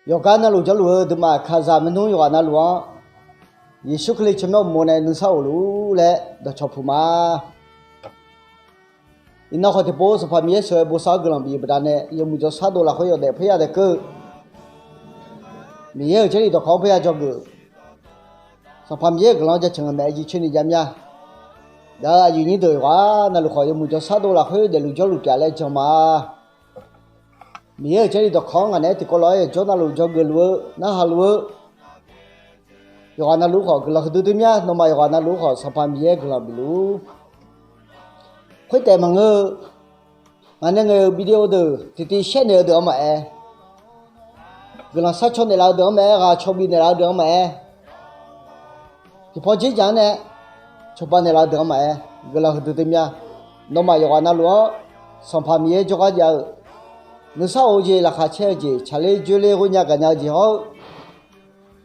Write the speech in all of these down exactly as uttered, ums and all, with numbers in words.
Yawqgar navluf jawrluf-eu aqduimaf kaqzaq maernmr yawqghaq navluf-anr, Yeqsur Kali tsawrmyanr uqmov nae nuisar of luf-ur laer dawqcawq puq ma. Iqnan khawf tiqpov Sanqpaq Miqyaer sheuqghae bosav-awr guiqlanq bif-eu baqdanae yawmuiq jawrshar dov lafkhoer yawdaef paerya daef keuv-eu, Miqyaer-euq jarlif dawqkawq-anr paerya dzawgeuf-eu, Sanqpaq Miqyaer-euq guiqlanq-anr jaceuq-eu maeq-aer jircoer ni jav mya. Gaq-eu aqyuif nyir deuq yawqghaq navluf khawf yawmuiq jawrshar dov lafkhoer daefluf jawrluf pyeuf laer jan ma. Miqyaer-euq jarlif dawqkawq-anr ngaq naeq-aer tiqkawv lof-aer yawqjawr navluf dzawgeuf luf-eu narhaq luf-eu, yawqghaq navluf khawf guiqlanq huiqdui dui mya. Nawmaf yawqghaq navluf khawf Sanqpaq Miqyaer guiqlanq bif luf-ur. Khoertaef maqngeur-eu, ngaq nae ngaeq-euq video deuq tiqtiv shaer naeq-eu deuq-anr maqaer, guiqlanq sharcaw naeqlaf-eu deuq-anr maqaer, ghaq caw bif naeqlaf-eu deuq-anr maqaer, tiqpawf dzerdzaq-anr nae cawba naeqlaf-eu deuq-anr maqaer, guiqlanq huiqdui dui mya. Nawmaf yawqghaq navluf-anr Sanqpaq Miqyaer jawrgar jav-eu, nuisar of-eu jeq, laqkhaq caer-eu jeq, tsaqler dzoerler ghoernya gaqnya-eu jeq hawr-eu,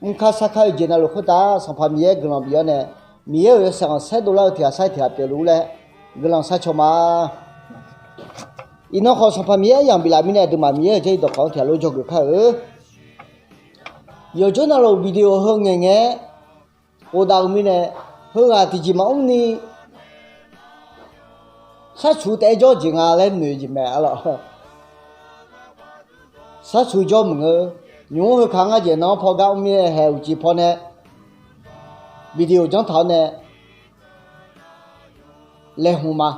mrkar sarkar-eu jeq navluf khoertav Sanqpaq Miqyaer guiqlanq bif-awr nae, Miqyaer-euq yawshaef khanqsaer dovlar-eu tiq ghaq sar-ir tiq ghaq pyeuf luf-ur laer guiqlanq sharcaw ma. Iqnan khawf Sanqpaq Miqyaer aryamq biflaf mirnae aqduimaf Miqyaer-euq jarlif dawqkawq-anr tiq ghaq lof dzawgeuf kar-eu. Yawqjawr navluf video heu ngaeqngae-aer ghofdav-eu mirnae, heughaq tiqjeq maqmr ni shartsuq taef-aer jawr-eu jeq nga laer noeq jeq mae arlawq. Shartsuq jawr maqngeur. Nymq-mr heukaq ngar jeq nan-anr paw gar mr mirnae haeq uqcif pawnae video janr taq-awr nae laeqhmq ma.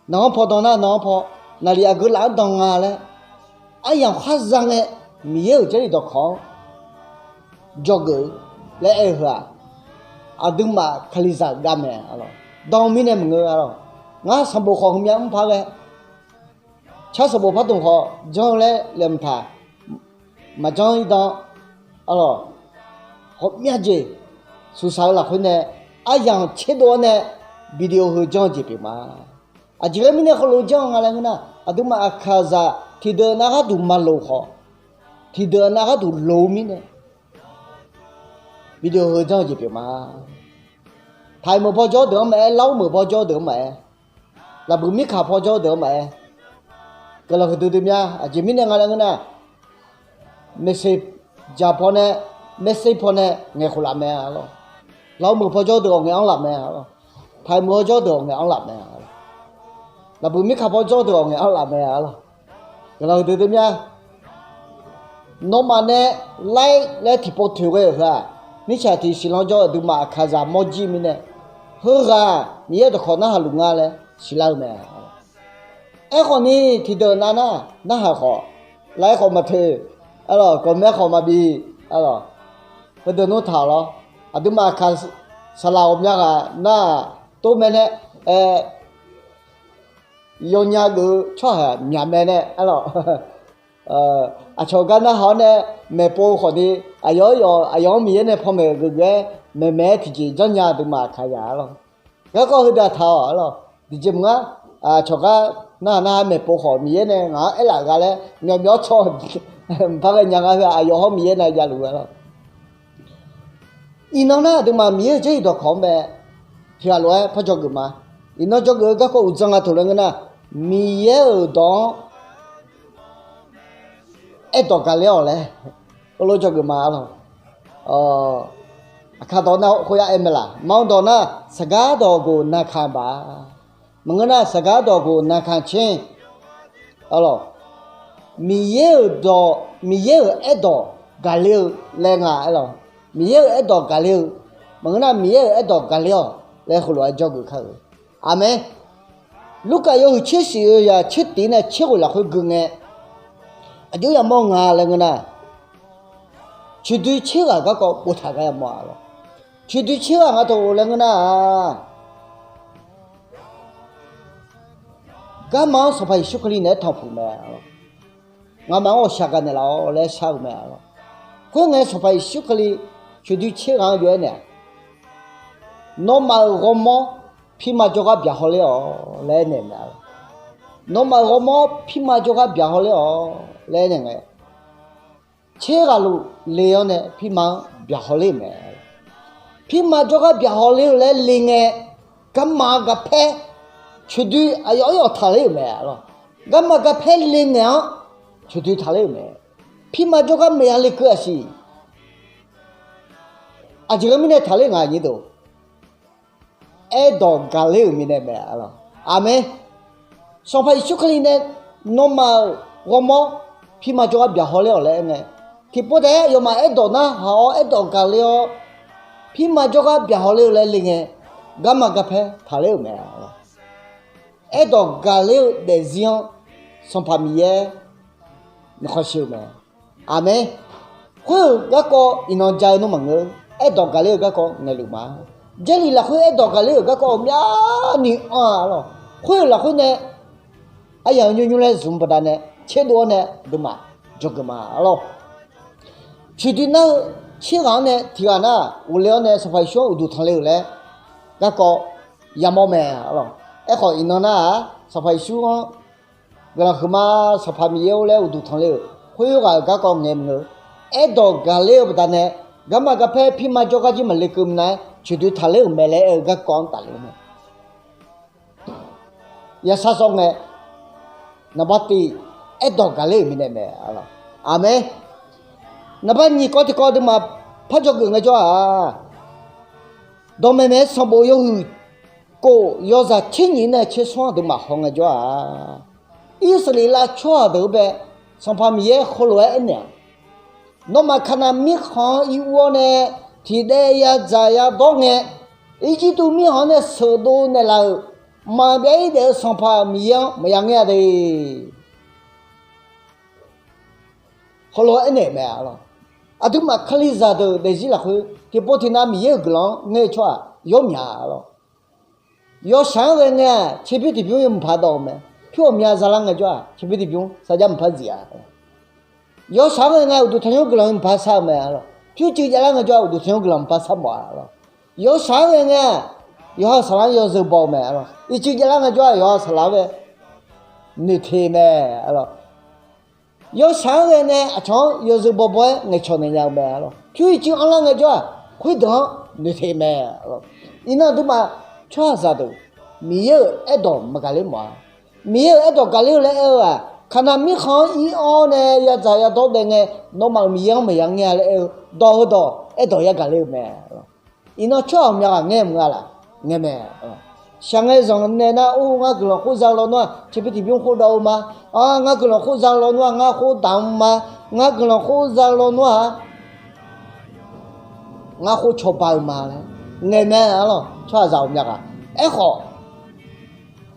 Nan-anr paw dan nar nan-anr paw, naqliq aqgeu laf-anr dan nga laer aryamq khar za ngae, Miqyaer-euq jarlif dawqkawq-anr dzawgeuf-eu laer aer-eu heu-aq, aqduimaf kalizaq ghav mae arlawq. Dan-eu mirnae maqngeur arlawq. Ngar sanqbof khawf heumyav mr par ghae, car sanqbof par dmq khawf janr-eu laer laeqhmq taq, maqjanr-ir dan arlawq. Ghawqmyav jeq suqsaq-eu lafkhoer nae aryamq tserdov-awr nae video heu janr-eu jeq pyeuf ma. Aqjeq laer mirnae heulof janr-eu nga laer ngeur nar, aqduimaf aqkaqzaq tiqdeuq nav gharduq maqloq khawf, tiqdeuq nav gharduq loq-eu mirnae video heu janr-eu jeq pyeuf ma. Paiq meuq paw jawr deuq-anr maqaer, lar meuq paw jawr deuq-anr maqaer, laqbuiq mirkaq paw jawr deuq-anr maqaer, guiqlanq huiqdui dui mya. Aqjeq mirnae nga laer ngeur nar, maeqseq jaq pawnae, maeqseq pawnae ngaeqkhof laf mae arlawq. Lar meuq paw jawr deuq-awq ngaeq-anr laf mae arlawq. Paiq meuq-awr jawr deuq-awq ngaeq-anr laf mae arlawq. Laqbuiq mirkaq paw jawr deuq-awq ngaeq-anr laf mae arlawq. Guiqlanq huiqdui dui mya. Nawmaf nae lar-ir laer tiqpov toeq ghae-euq heu-aq, mirtsaq tiq siqlanr jawr-eu aqduimaf aqkaqzaq mawrjir mirnae, heughaq Miqyaer dawqkawq narhaq luf nga laer siqlar-eu mae. Aerkhawf ni tiqdeuq nav nar narhaq khawf, lar-aer khawf maqtoeq arlawq, gawqmae khawf maqbi arlawq. Heudeuq nmr taq-awq lawr. Aqduimaf aqkaq saqlaq ghawqmya ghaq nar-aq, tov mae nae, aer, yawnya geuf-eu tsawrhaq myaq mae nae arlawq. Aqcawq gar narhaq-awr nae maeqpov khawf ni, aqyawf-aer yawf, aqyawf-anr Miqyaer nae panmaeq geufgeuf-aer maeqmaeq-aer tiqjeq janrnya aqduimaf aqkaqzaq arlawq. Garkawv heudeuq-aq taq-awq arlawq. Tiqjeq maqngar, aqcawq gar narhaq narhaq maeqpov khawf Miqyaer nae ngaq-anr aerlaf gha laer myawf myawf-awr tsawr, mqpar ghaenya nga heu-aq, aqyawf hawr Miqyaer nae javluf-eu arlawq. Iqnan nar aqduimaf Miqyaer-euq jarlif dawqkawq-anr bae tiq ghaq lof-aer par dzawgeuf ma. Iqnan dzawgeuf-eu garkawv uqdzan nga taq laer ngeur nar, Miqyaer-euq dawq-anr aerdawq gaqler-awq laer heulof dzawgeuf ma arlawq. Aqkaq dawq nar khoer yar aer mae laq. Manr dawq nar saqgar dawq goq naqkaq baq. Maqngeur nar saqgar dawq goq naqkaq caer arlawq. Miqyaer-euq dawq, Miqyaer-euq aerdawq gaqler-eu laer nga arlawq. Miqyaer-euq aerdawq gaqler-eu, maqngeur nar Miqyaer-euq aerdawq gaqler-awq laer heulof-aer dzawgeuf kar-euq. Aqmeq. Lurkaf yawhuiq tser shif-eu yaq tser tiq nae tser ghoeq lafkhoer gui ngae, aqjox yamawr nga laer ngeur nar, coeqdoi tser ghaq garkawv boftaq gar yamawr-a lawq. Coeqdoi tser ghaq nga taq laer ngeur nar-aq, garma-anr Sanqpaq Yeqsur Kali naeq-aer tanqpuq mae. Ngamaf-anr ghawqshaq gaqnaeq laf-awq laer shar-eu mae. Khoerngae Sanqpaq Yeqsur Kali coeqdoi tser ghaq-anr yawf-aer naeq-a, nawmaf-euq ghawrmawr pirma jawrgar byaqhaw ler-awq laer aernaeq mae. Nawmaf-euq ghawrmawr pirma jawrgar byaqhaw ler-awq laer aernaeq ngae, tser ghaq luf le-awr nae pirma-anr byaqhaw ler-euq mae. Pirma jawrgar byaqhaw ler-eu laer le ngae, garma garpaer coeqdoi aqyawf-aer yawf taqler-euq mae lawq. Garma garpaer le ngae-anr coeqdoi taqler-euq mae. pirma jawrgar maqya lekeuv-aq siq. Aqjeq ghae mirnae taqler nga nyir deuq, aerdawq gaqler-euq mirnae mae. Aqmeq. Sanqpaq Yeqsur Kali nae nawmaf-euq ghawrmawr pirma jawrgar byaqhaw ler-awq laer aer ngae, tiqpov taef-aer aqyawfmaf aerdawq narhaq-awr aerdawq gaqler-awr, pirma jawrgar byaqhaw ler-eu laer le ngae, garma garpaer taqler-euq mae. Aerdawq gaqler-eu daefzir-anr Sanqpaq Miqyaer nuikhanr shir-eu mae. Aqmeq. Khoer-euq garkawv iqnan ja-eu nawr maqngeur. Aerdawq gaqler-eu garkawv ngaeqluf ma. Jarlif lafkhoer aerdawq gaqler-euq garkawv ghawqmyani anr-a lawq. Khoer-euq lafkhoer nae aryaq-eu nymrnymr laer zmq baqdanae tserdov-awr nae aqduimaf dzawgeuf ma lawq. Coeqdoi nar-eu tserghaq-anr nae tiqghaq nar-aq, ghofle-awr nae Sanqpaq Yeqsur-anr uqduq tanqle-euq laer garkawv yamawr mae lawq. Aerkhawf iqnan nar-aq, Sanqpaq Yeqsur-anr guiqlanq huiqma, Sanqpaq Miqyaer-or laer uqduq tanqle-euq khoerghaq-euq garkawv ngaeq maqngeur. Aerdawq gaqler-eu baqdanae garma garpaer pirma jawrgar jir maqle keuv minav-aer coeqdoi taqler-euq mae laer aer-eu garkawv-anr tafler-eu mae. Yashar sawr ngae, naqbar tiv, aerdawq gaqler-euq mirnae mae. Aqmeq. Naqbar nyiq kawv tiqkawv aqduimaf par dzawgeuf ngaejawr-aq, dawqmaeq maeq-aer sanqbof yawhuiq kof yawzaq tser nyiq nae tser smr aqduimaf haw ngaejawr-aq, Irsaqleqlav tsawrhaq deuq-anr bae Sanqpaq Miqyaer heulof-aer aernaeq-a, Nawmaf Kaqnaq mirkhanq-anr ir ur-awr nae tiqdaev yadzaq yadawr ngae, Irjirtuv mirkhanq-anr nae sheuqdov naeqlaf-euq maqbyav-ir daef-eu Sanqpaq Miqyaer-anr maqya ngaer-a de. Heulof-aer aernaeq-euq mae lawq. Aqduimaf Kalizaq deuq daefzir lafkhoer tiqpov tiqnav Miqyaer-euq guiqlanq-anr ngaer-eu tsawrhaq yawmyaq lawq. Yawshaq-anr ghae ngae-aq, tserbymr tiqbymr yawmuiq paq dawv-eu mae. Pyur ghawqmya zalar ngaejawr-aq, tserbymr tiqbymr sarjax maqpar zif-a. Yawshaq-anr ghae ngae, uqduq tanqnymr guiqlanq maqpar shar-eu mae lawq. Pyur cuiv javlar ngaejawr-aq, uqduq tanqnymr guiqlanq maqpar shar mawf-a lawq. Yawshaq-anr ghae ngae-aq, yawqha-euq saqlaq-anr yawzeu baw-eu mae lawq. Ircuiv javlar ngaejawr-aq, yawqha-euq saqlaq-anr ghae noeqte mae lawq. Yawshaq-anr ghae nae aqcawq-anr yawzeu bawbaw-aer ngaeqcawq naeq nya-eu mae lawq. Pyur ircuiv anrlar ngaejawr-aq, khoerdeuq-anr noeqte mae lawq. Iqnan aqduimaf tsawrhaqzaq deuq Miqyaer-euq aerdawq maqgaq ler mawf-a. Miqyaer-euq aerdawq gaq ler-eu laer aer-eu-aq, Kaqnaq mirkhanq-anr ir-awr nae yadzaq yadawr daef ngae, nawmaf-euq Miqyaer-anr maqya ngaer-a laer aer-eu dawq heudawq aerdawq yagaq ler-eu mae. Iqnan tsawrhaq ghawqmya ghaq ngaer mq nga laf? Ngaer mae. Shaqngae zanq nae nar, or, ngar guiqlanq khoerza lawnmr-aq, tserbymr tiqbymr khov dawv-eu ma. Ar, ngar guiqlanq khoerza lawnmr-aq, ngar khoer damq ma. Ngar guiqlanq khoerza lawnmr-aq, ngar khoer cawba-eu ma laer ngaeq mae lawq. Tsawrhaqzaq ghawqmya ghaq. Aerkhawf,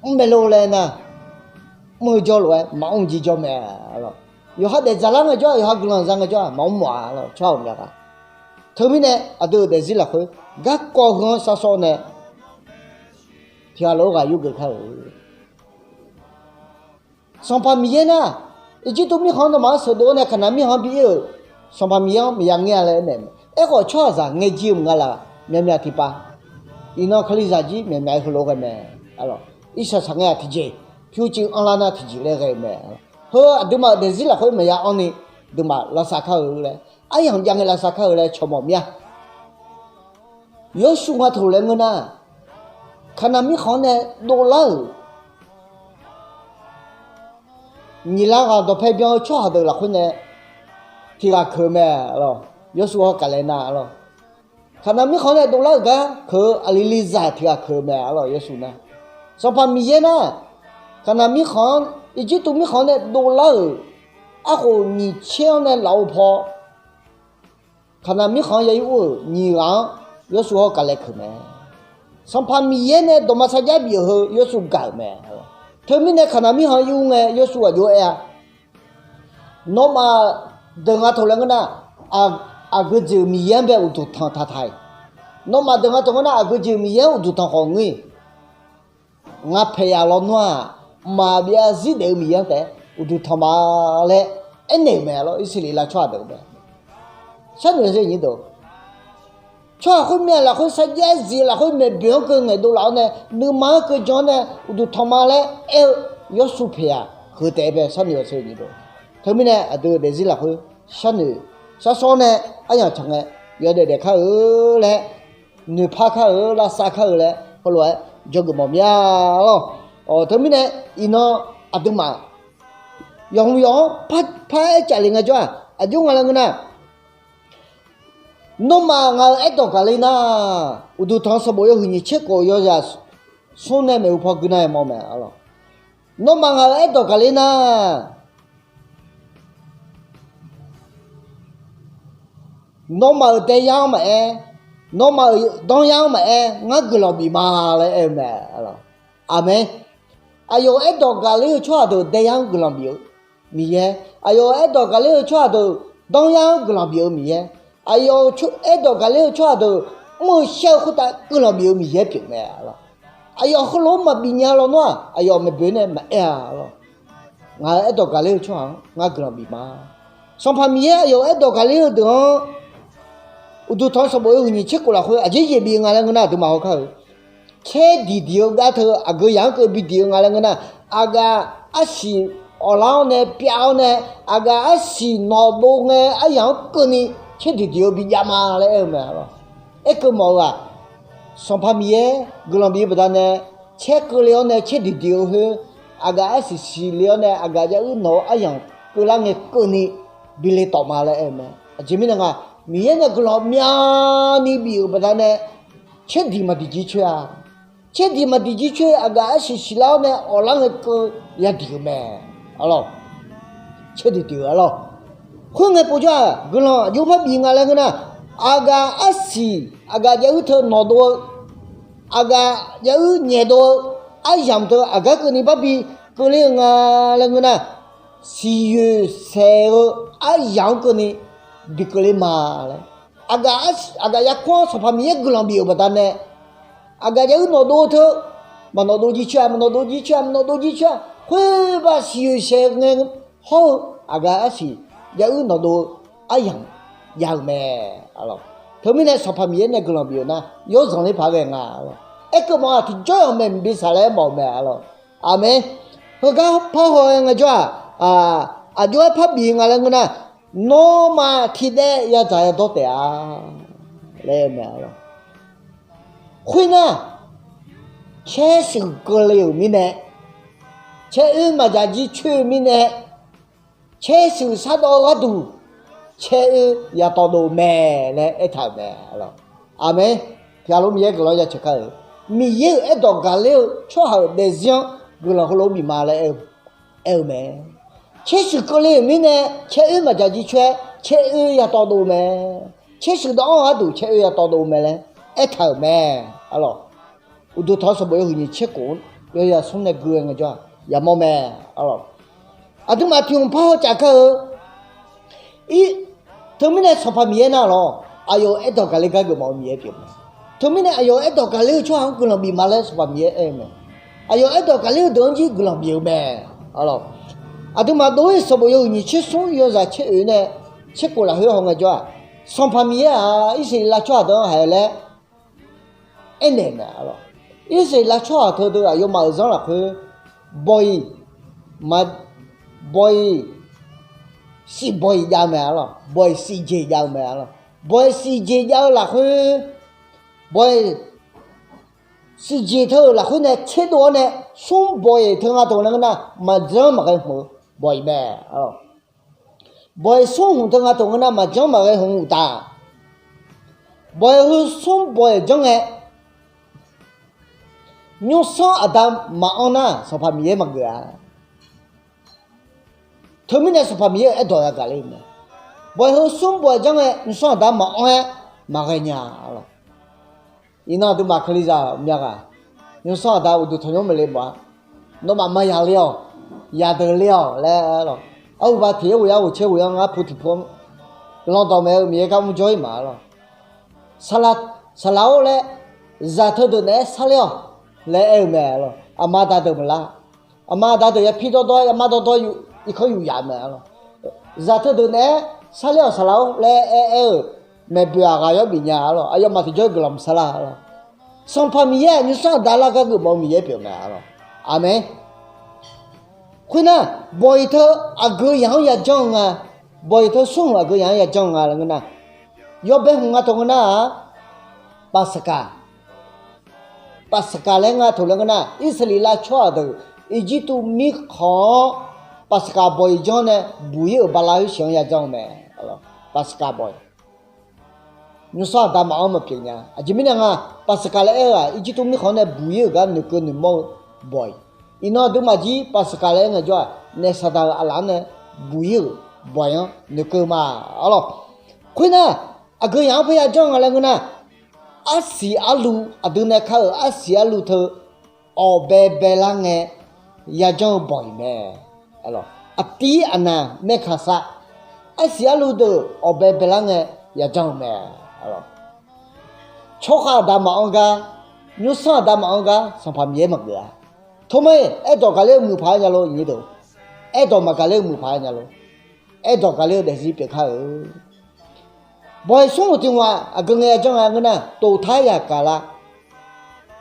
mr mae lo laer nar, mr-eu jawr lof-aer maqmr jir jawr mae lawq. Yawqha daefdzaq lar ngaejawr-aq, yawqha guiqlanq za ngaejawr-aq, maqmr mawf-a lawq. Tsawrhaq ghawqmya ghaq. Teumirnae aqdui-euq daefzir lafkhoer garkawv heu-anr sharshawr nae tiqghaq lof-aer ghaq yurgeuf kar-euq Sanqpaq Miqyaer nar, Irjirtuv mirkhanq-anr nawmaf-anr sheuqdov-awr nae Kaqnaq mirkhanq-anr bi ir-euq Sanqpaq Miqyaer-anr maqya ngaer-a laer aernaeq mae. Aerkhawf tsawrhaqzaq ngaer jir-eu mq nga laf? Myavmyav tiqpav. Iqnan Kalizaq jir myavmyav-aer heulof-aer ghae mae. Irsaq saqngae-aq tiqjeq, pyur cuiv anrlar nar tiqjeq laer ghae-eu mae. Heu aqduimaf-euq daefzir lafkhoer maqya anrni, aqduimaf lavsav kar-eu laer, aryamq jav ngae lavsav kar-eu laer cawq mawf mir-a. Yawshuif nga teuq laer ngeur nar, Kaqnaq mirkhanq-anr nae dovlar-euq nyiq lar ghaq dawqpae byan-eu tsawrhaq deuq lafkhoer nae tiq ghaq keuq-eu mae lawq. Yawshuif hawkaq laer nar lawq, Kaqnaq mirkhanq-anr nae dovlar-euq gar keuq-eu aqli lizaq tiq ghaq keuq-eu mae lawq. Yawshuif nar, Sanqpaq Miqyaer nar, Kaqnaq mirkhanq-anr, Irjirtuv mirkhanq-anr nae dovlar-euq arkhof nyiq tser-anr nae lafov paw Kaqnaq mirkhanq-anr ya ir ur-euq nyiq ghaq-anr Yawshuif hawkaq laer keuq mae. Sanqpaq Miqyaer nae dawqma sarjax bif-euq heu Yawshuif gaq-euq mae. Teumirnae Kaqnaq mirkhanq ir ur ngae Yawshuif aqjox aer-a, Nawmaf deuq nga teuq laer ngeur nar, aqgeujeq-euq Miqyaer-anr bae uqduq tanq taq taq-iq. Nawmaf deuq nga teuq ngeur nar, aqgeujeq-euq Miqyaer-anr uqduq tanq khawf ngeur-iq. Ngar paeqyaq lawnmr-aq, maqbyav zir daef-eu Miqyaer-anr taef-aer uqduq tanq ma laer aernaeq-euq mae lawq. Irsaqleqlav tsawrhaq deuq-eu mae. Sharnoeq-eu nyir deuq, tsawrhaq khoermyav lafkhoer sarjax zif lafkhoer maeqboeq-anr keuv ngaeqdov laf-awr nae, nuima-anr keuv jan-awr nae uqduq tanq ma laer aer-eu Yawshuif paeqyaq heu taef-aer bae sharnoeq-awr sher-eu nyir deuq. Teumirnae aqdui-euq daefzir lafkhoer sharnoeq sharsawr nae aryamq tsaq ngae yawdaef daef kar-eu laer noeqpar kar-eu, lavsav kar-eu laer heulof-aer dzawgeuf mawf mir-a lawq. Teumirnae iqnan aqduimaf yawqhmq yawq-anr par aer caf le ngaejawr-aq, Aqjox nga laer ngeur nar, nawmaf ngaq-euq aerdawq gaqler nar, uqduq tanq sanqbof yawhuiq nyiq tser khof yawzaq smr nae maeqhu paw gui nar-aer mawr mae. Nawmaf ngaq-euq aerdawq gaqler nar, nawmaf-euq daeyar-anr maqaer, nawmaf-euq danryar-anr maqaer, ngar guiqlanq bif ma laer aer-eu mae. Aqmeq. Aqyawf-euq aerdawq gaqler-eu tsawrhaq deuq daeyar-anr guiqlanq bif-eu Miqyaer, aqyawf-euq aerdawq gaqler-eu tsawrhaq deuq danryar-anr guiqlanq bif-eu Miqyaer, aqyawf-euq aerdawq gaqler-eu tsawrhaq deuq mr-eu shar-eu khoertav guiqlanq bif-eu Miqyaer pyeuf mae. Aqyawf heulof-aer maqbif nya lawnmr-aq, aqyawf maeqboeq nae maqaer-a lawq. Ngaq-euq aerdawq gaqler-eu tsawrhaq-anr ngar guiqlanq bif ma. Sanqpaq Miqyaer aqyawf-euq aerdawq gaqler-eu deuq-anr, uqduq tanq sanqbof yawhuiq nyiq tser khof lafkhoer aqjeq jeq bif-eu nga laer ngeur nar, aqduimaf hawkar-eu caer diqdiq-eu gar teu aqgeu yaq-anr keuv bi diq-eu nga laer ngeur nar, aqgaf arsiq awqlar-awr nae pyav-awr nae, aqgaf arsiq nawqdov ngae aryamq-anr keuvni caer diqdiq-eu bijav ma laer aer-eu mae. Aerkeuv mawf-eu-aq, Sanqpaq Miqyaer guiqlanq bif-eu baqdanae, caer keuvle-awr nae caer diqdiq-eu khoer, aqgaf arsiq siqle-awr nae aqgaf jav uir nawq-eu aryamq keuvlar ngae keuvni bi le tawf ma laer aer-eu mae. Aqjeq mirnae nga, Miqyaer nae guiqlanq myavni bif-euq baqdanae, caer diq maqdiq jircoer-a. Caer diq maqdiq jircoer, aqgaf arsiq siqlar-awr nae awqlar ngae keuv yadiq-euq mae. Arlawq, caer diqdiq-euq arlawq. Khoerngae povjawr-aq, guiqlanq aqjox par bif nga laer ngeur nar, aqgaf arsiq, aqgaf jav uir teu nawqdov-eu, aqgaf jav uir nyaeqdov-eu, aryamq teu aqgar keuvni barbi keuvle-eu nga laer ngeur nar, siqyoeq saeq-eu aryamq-anr keuvni bi keuvle ma laer. Aqgaf, aqgaf yarkmr-anr Sanqpaq Miqyaer guiqlanq bif-euq baqdanae, aqgaf jav uir nawqdov teu, maqnawqdov jircoer-a, maqnawqdov jircoer-a, maqnawqdov jircoer-a, khoerbar siqyoeq saeq ngae hawr-eu, aqgaf arsiq jav uir nawqdov-eu aryamq jav-euq mae. Arlawq, teumirnae Sanqpaq Miqyaer nae guiqlanq bif-euq nar, yawrzanq ler paq-aer ghae nga. Arlawq, aerkeuv mawf-aq, tiqjawr-iq-anr maeqbif saq laer mawf-eu mae. Arlawq, aqmeq. Heugar parhaw-aer ngaejawr-aq, aqjox-aer par bif nga laer ngeur nar, nawmaf tiqdaev yadzaq yadawr taef-a laer aer-eu mae. Arlawq, khoernar, caer shuif keuvle-euq mirnae, caer oer maqdzaq jircoer-eu mirnae, caer shuif shardawv-eu gharduq, caer oer yatawv dov mae laer aertaq-euq mae. Aqmeq. Tiqghaq lof Miqyaer guiqlanq ya ceuq kar-euq, Miqyaer-euq aerdawq gaqler-eu tsawrhaq-euq daefzir-anr guiqlanq heulof bif ma laer aer-eu mae. Caer shuif keuvle-euq mirnae, caer oer maqdzaq jircoer-aer caer oer yatawv dov mae. Caer shuif dawv-anr gharduq caer oer yatawv dov mae laer aertaq-euq mae. Arlawq, uqduq tanq-anr sanqbof yawhuiq nyiq tser khof-anr yawzaq smr nae gui-eu ngaejawr-aq, yamawr mae. Arlawq, aqduimaf tiq hmq parhaw caf kar-eu ir. Teumirnae Sanqpaq Miqyaer nar lawq, aqyawf-euq aerdawq gaqler gar geufmawf-eu Miqyaer pyeuf mae. Teumirnae aqyawf-euq aerdawq gaqler-eu tsawrhaq-anr guiqlanq bif ma laer Sanqpaq Miqyaer aer-eu mae. Aqyawf-euq aerdawq gaqler-eu deuq-anr jir guiqlanq bif-eu mae. Arlawq, aqduimaf dov-ir sanqbof yawhuiq nyiq tser smr yawzaq tser oeq nae tser khof lafkhoer haw ngaejawr-aq, Sanqpaq Miqyaer-aq Irsaqleqlav tsawrhaq deuq-anr haiq-eu laer aernaeq-eu mae. Arlawq, Irsaqleqlav tsawrhaq teudeuq aqyawfmaf-euq zanr lafkhoer bawq-iq, ma, bawq-iq, siq bawq-iq jav-eu mae. Arlawq, bawq-iq siq jeq jav-eu mae. Arlawq, bawq-iq siq jeq jav-eu lafkhoer, bawq-iq siq jeq teu-euq lafkhoer nae tserdov-awr nae, smr bawq-iq teu nga teu-eu laer ngeur nar, maqjanr maqghae hmq-eu bawq-iq mae. Bawq-iq smr hmq teu nga teu-eu ngeur nar, maqjanr maqghae hmq-eu uqtaf, bawq-iq heu smr bawq-iq janr ngae, nymrsanr aqda maqanr nar, Sanqpaq Miqyaer maqgeuf-a. Teumirnae Sanqpaq Miqyaer-euq aerdawq yagaq ler-eu mae. Bawq-iq heu smr bawq-iq janr ngae, nymrsanr aqda maqanr-aer maqghae nya-a lawq. Iqnan aqduimaf Kalizaq myav ghaq, nymrsanr aqda uqduq tanqnymr maeqle mawf-a. Nawmaf maqyaq ler-awq, yaqdeuq ler-awq laer lawq. Arhuba tiq yar ghoeq yar ghoeq caer ghoeq-anr ngar pu tiq pu-anr, guiqlanq dawqmaeq-eu Miqyaer gar mrjawr-ir maqlawq. Saqlaq, saqlaq-or laer, zaq teudeuq naeq-aer sarler-awq laer aer-eu mae lawq. Aqma aqda deuq maqlar. Aqma aqda deuq yapir dawrdawr-aer, yamar dawrdawr, irkanr yuf yaf-eu mae lawq. Zaq teudeuq naeq-aer sarler-awq saqlaq-or laer aer aer-euq maeqboeq-aq ghaq yawr bif nya-a lawq. Aqyawfmaf tiqjawr-iq guiqlanq maqsar lar-a lawq. Sanqpaq Miqyaer-aq nymrsanr aqda lar gar geufmawf-eu Miqyaer pyeuf mae-a lawq. Aqmeq. Khoernar, bawq-iq teu aqgeu yaq-anr yajanr-eu nga. Bawq-iq teu smr hmq aqgeu yaq-anr yajanr-eu nga laer ngeur nar, yawbae hmq nga teu ngeur nar-aq, Paqsaqkaq, Paqsaqkaq laer nga teu laer ngeur nar, Irsaqleqlav tsawrhaq deuq Irjirtuv mirkhanq-anr Paqsaqkaq bawq-iq janr nae buq-ir-euq bala oer shiq-anr yajanr-eu mae. Paqsaqkaq bawq-iq, nymrsanr aqda maqanr maqpyeuf nya. Aqjeq mirnae nga, Paqsaqkaq laer aer-eu-aq, Irjirtuv mirkhanq-anr nae buq-ir-euq gar noeqkeuv noeqmawr-eu bawq-iq, iqnan aqduimaf jir Paqsaqkaq laer aer ngaejawr-aq, naef Saqdaq-euq aqlaf-anr nae buq-ir-euq bawq-iq-anr noeqkeuv ma. Arlawq, khoernar, aqgeu yaq-anr paer yajanr nga laer ngeur nar, arsiq arluv, aqdui nae kar-euq arsiq arluv teu awqbae baelar ngae yajanr-eu bawq-iq mae. Aqdir aqnaq maerkaq sar, arsiq arluv deuq awqbae baelar ngae yajanr-eu mae. Tsawrkhav aqda maqanr gar, nymrsanr aqda maqanr gar Sanqpaq Miqyaer maqgeuf-a. Tormar-iq, aerdawq gaqler-eu muiq paq-aer nya lor, iqnyir deuq. Aerdawq maqgaqler-eu muiq paq-aer nya lor. Aerdawq gaqler-eu daefzir pyeuf kar-eu. Bawq-iq smr uq tiq ghaq aqgeu ngae yajanr nga ngeur nar, toqtar yaqkaq lar,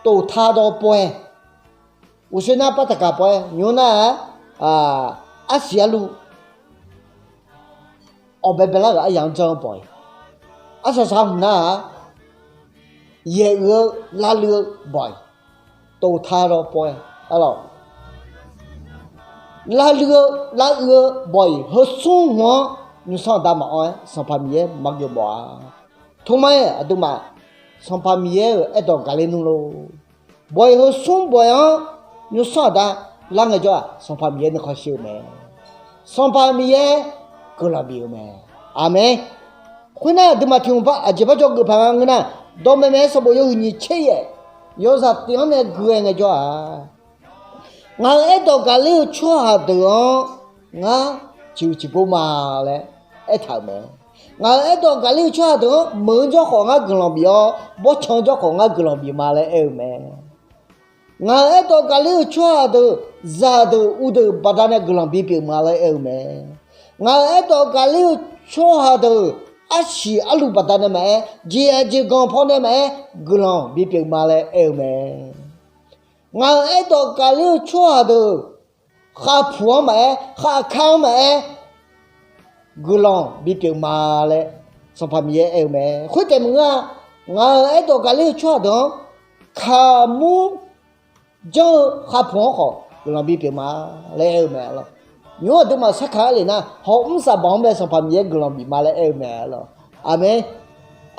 toqtar dawr pawr-aer, uqshoe nar par taqkaq pawr-aer, nymr nar-aq, arsiq arluv awqbae baelar-euq aryaq-anr janr-eu bawq-iq, arsaq saq hmq nar-aq, yaeq uiq-eu lavluiv-eu bawq-iq, toqtar dawr pawr-aer, arlawq, lavluiv-eu lavuiv-eu bawq-iq heu smr hmq-anr nymrsanr aqda maqanr-aer Sanqpaq Miqyaer maqgeuf mawf-a. Tormar-iq aqduimaf Sanqpaq Miqyaer-euq aerdawq gaqler nmr lor. Bawq-iq heu smr bawq-iq-anr nymrsanr aqda lar ngaejawr-aq, Sanqpaq Miqyaer nuikhanr shir-eu mae. Sanqpaq Miqyaer guiqlanq bif-eu mae. Aqmeq. Khoernar, aqduimaf tiq hmq aqjeq par jawrgeuf paq nga ngeur nar, dawqmaeq maeq-aer sanqbof yawhuiq nyiq tser yaef, yawzaq tif-anr nae gui-aer ngaejawr-aq, ngaq-euq aerdawq gaqler-eu tsawrhaq deuq-anr ngar ciqhuiq ciqgor ma laer aertaq-euq mae. Ngaq-euq aerdawq gaqler-eu tsawrhaq deuq-anr meuq-anr jawrkhawf ngar guiqlanq bif-awr, bawrtsanq-anr jawrkhawf ngar guiqlanq bif ma laer aer-eu mae. Ngaq-euq aerdawq gaqler-eu tsawrhaq deuq, zaqdeuq uvdeuq baqdanae guiqlanq bipyeuf ma laer aer-eu mae. Ngaq-euq aerdawq gaqler-eu tsawrhaq deuq, arsiq arluv baqdanae maqaer, jeqaq jeqganq pawnae maqaer, guiqlanq bipyeuf ma laer aer-eu mae. Ngaq-euq aerdawq gaqler-eu tsawrhaq deuq, khavpuq-anr maqaer, khavka-anr maqaer, guiqlanq bipyeuf ma laer Sanqpaq Miqyaer aer-eu mae. Khoertaef maqngeur-a, ngaq-euq aerdawq gaqler-eu tsawrhaq deuq-anr kaqmur janr-eu khavpuq-anr khawf guiqlanq bipyeuf ma laer aer-eu mae. Nymq-mr aqduimaf sarkaq-aer lef nar, hawmr saqbanq-anr bae Sanqpaq Miqyaer guiqlanq bif ma laer aer-eu mae. Aqmeq.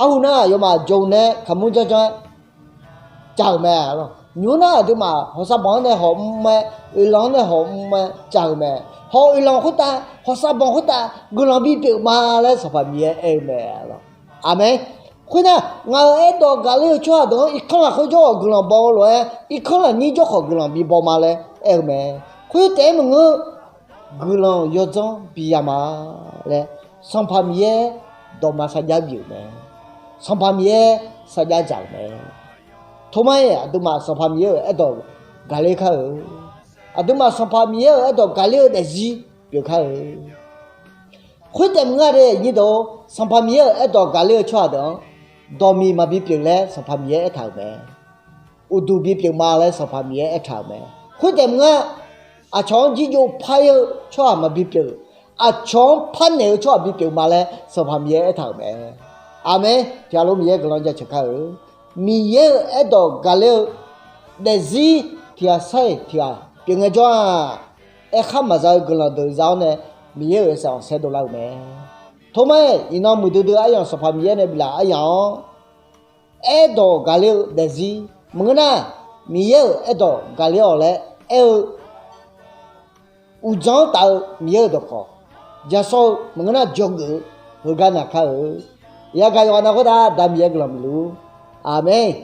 Arhu nar, yawmaf jawr-eu nae kaqmur janrjanr-aer caq-euq mae. Nymq-mr nar, aqduimaf hawq saqbanq-anr nae hawmr-aer, oeqlanq-anr nae hawmr-aer caq-euq mae. Hawq oeqlanq khoertav, hawq saqbanq khoertav guiqlanq bipyeuf ma laer Sanqpaq Miqyaer aer-eu mae. Aqmeq. Khoernar, ngaq-euq aerdawq gaqler-eu tsawrhaq deuq-anr irkanr lafkhoer jawrkhawf guiqlanq baw-eu lof-aer, irkanr lafnyir jawrkhawf guiqlanq bibawma laer aer-eu mae. Khoertaef-aer maqngeur, guiqlanq yawdzanr biya ma laer Sanqpaq Miqyaer dawqma sarjax bif-euq mae. Sanqpaq Miqyaer sarjax dzaq-euq mae. Tormar-iq aqduimaf Sanqpaq Miqyaer-euq aerdawq gaqler kar-eu, aqduimaf Sanqpaq Miqyaer-euq aerdawq gaqler-eu daefzir pyeuf kar-eu. Khoertaef maqngeur-a de, nyir deuq, Sanqpaq Miqyaer-euq aerdawq gaqler-eu tsawrhaq deuq-anr dawqmiq maqbi pyeuf laer Sanqpaq Miqyaer aertaq-euq mae. Uqduq bipyeuf ma laer Sanqpaq Miqyaer aertaq-euq mae. Khoertaef maqngeur-a, aqcawq-anr jirjov par-ir-eu tsawrhaq maqbi pyeuf, aqcawq-anr parnaeq-eu tsawrhaq bipyeuf ma laer Sanqpaq Miqyaer aertaq-euq mae. Aqmeq. Tiqghaq lof Miqyaer guiqlanq jaceuq kar-eu. Miqyaer-euq aerdawq gaqler-eu daefzir tiqghaq sar-iq tiqghaq pyeuf ngae jawr-aq, aerkhar maqza-eu guiqlanq deuq za-awr nae Miqyaer-euq yawshaef khanqsaer dovlar-euq mae. Tormar-iq iqnan muiqdui dui aryamq Sanqpaq Miqyaer nae biflaf aryamq-anr aerdawq gaqler-eu daefzir maqngeur nar, Miqyaer-euq aerdawq gaqler-awq laer aer-eu uqdzan-anr taf-eu Miqyaer-euq dawqkawq jasawr-eu maqngeur nar, jawrgeuf-eu heugar naq kar-eu. Yagaq yawqghaq nav khoertav Da Miqyaer guiqlanq bif luf-ur. Aqmeq.